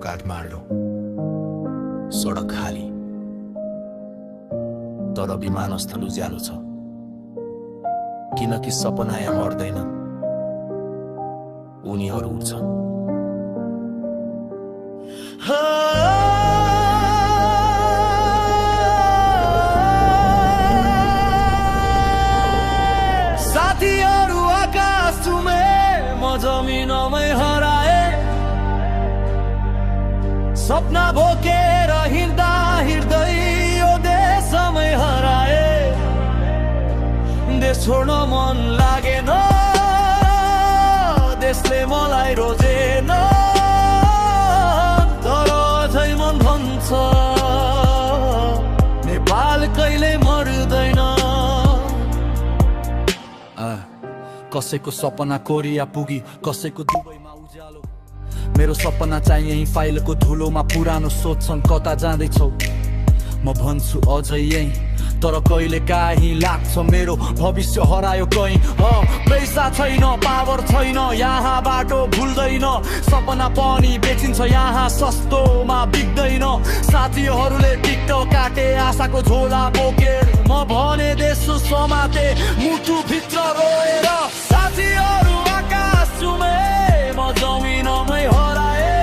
काठमाडौँ सडक खाली तर विमानस्थल उज्यालो छ किनकि सपना यहाँ मर्दैनन् उनीहरू उड्छन् साथीहरू आकाश चुमे म जमिनमै हराए सपना बोकेर हिँड्दा हिँड्दै यो देशमै हराए देश छोड्न मन लागेन देशले मलाई रोजेन तर अझै मन भन्छ नेपाल कहिले मर्दैन कसैको सपना कोरिया पुगी कसैको दुबईमा उज्यालो मेरो सपना चाहिँ यही फाइलको धुलोमा पुरानो सोध्छन् कता जाँदैछौ म भन्छु अझै यही तर कहिले काहीँ लाग्छ मेरो भविष्य हरायो कहीँ पैसा छैन पावर छैन यहाँ बाटो भुल्दैन सपना पनि बेचिन्छ यहाँ सस्तोमा बिक्दैन साथीहरूले टिकटक काटे आशाको झोला बोकेर म भने देश समाते मुटु भित्र रोएर साथीहरू आकाश चुमे म जमिनमै हराए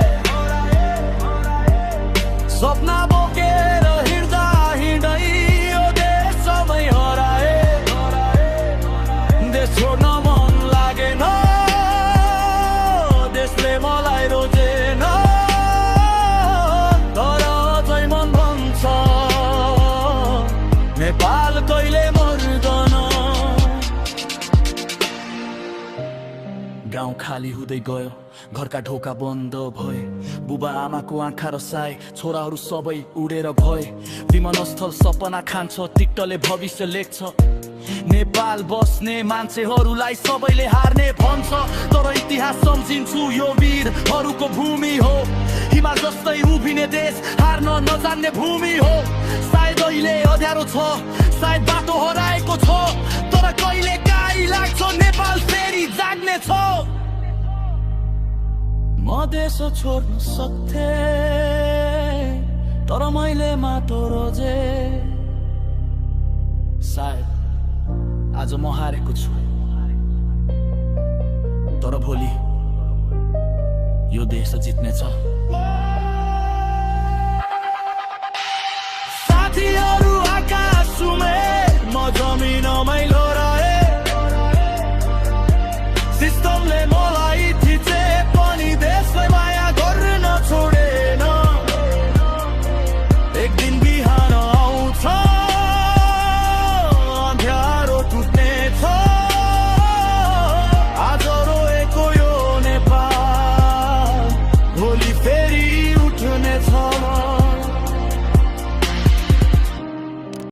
सपना बोकेर हिँड्दा हिँड्दै यो देशमै हराए देश छोड्न मन लागेन देशले मलाई रोजेन तर अझै मन भन्छ नेपाल कहिले मर्दैन गाउँ खाली हुँदै गयो घरका ढोका बन्द भए बुबा आमाको आँखा रसाए छोराहरू सबै उडेर गए विमानस्थल सपना खान्छ टिकटले भविष्य लेख्छ नेपाल बस्ने मान्छेहरूलाई सबैले हार्ने भन्छ तर इतिहास सम्झिन्छु यो वीरहरूको भूमि हो हिमाल जस्तै उभिने देश हार्न नजान्ने भूमि हो सायद अहिले अँध्यारो छ सायद बाटो हराएको छ तर कहिले काहीँ लाग्छ नेपाल फेरि जाग्ने छ म देश छोड्न सक्थे तर मैले माटो रोजे सायद आज म हारेको छु तर भोलि यो देश जित्नेछ साथीहरू आकाश चुमे म जमिनमै लडाए सिस्टमले मलाई थिचे पनि देशलाई माया गर्न छोडेन एक दिन बिहान आउँछ अँध्यारो टुट्नेछ आज रोएको यो नेपाल भोलि फेरि उठ्नेछ